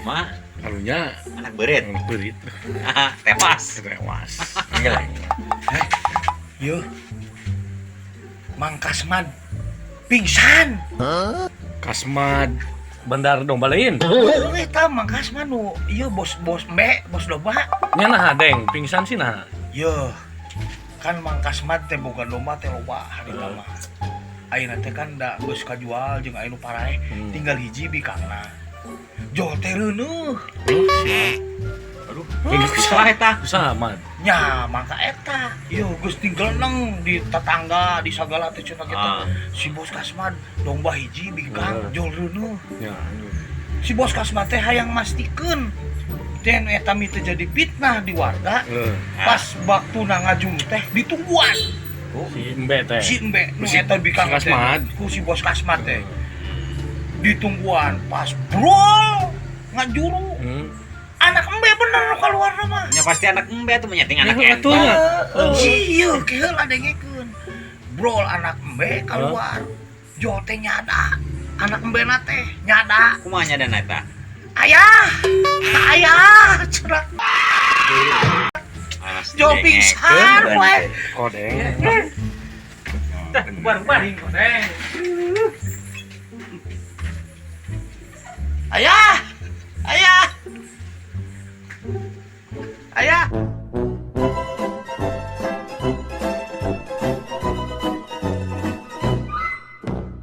Mah Karunya anak beurit. Anak beurit. Tewas. Tewas. Enggak. Yo. Mang Kasman pingsan. Kasmad bandar domba lain. Oh, eta Mang Kasman nu ieu bos-bos embe, bos domba. Nya nah deng, pingsan sih nah. Yo. Kan Mang Kasman teh boga domba teh loba harita mah. Ayeuna teh kan da geus kajual jeung aya nu paraeh, tinggal hiji bikangna. Jol teh reuneuh. Oh, siap. Aduh, salah eta. Sama. Nya mangka eta. Yo geus tinggal neng di tetangga di sagala teh cenah kita. Si bos Kasman domba hiji bikang jol reuneuh. Ya. Si bos Kasman teh hayang mastikeun den eta mi teh jadi fitnah di warga. Pas waktuna ngajuru teh ditungguan. Si embe teh. Si embe nu Si- eta bikang si teh. Kasmad. Ku si bos Kasman teh ditungguan pas brol ngajuru anak embe bener nu keluar mah. Nya pasti anak embe tuh menyeting anak Ya, ente. atuh nya. Iya, keheula dengekeun. Brol anak embe keluar. Jol teh nyada. Anak embe na teh nyada. Kumaha nyadana eta? Ayah, ayah, cenah. Jol pingsan we. Kodeng. Bar bar. Kodeng.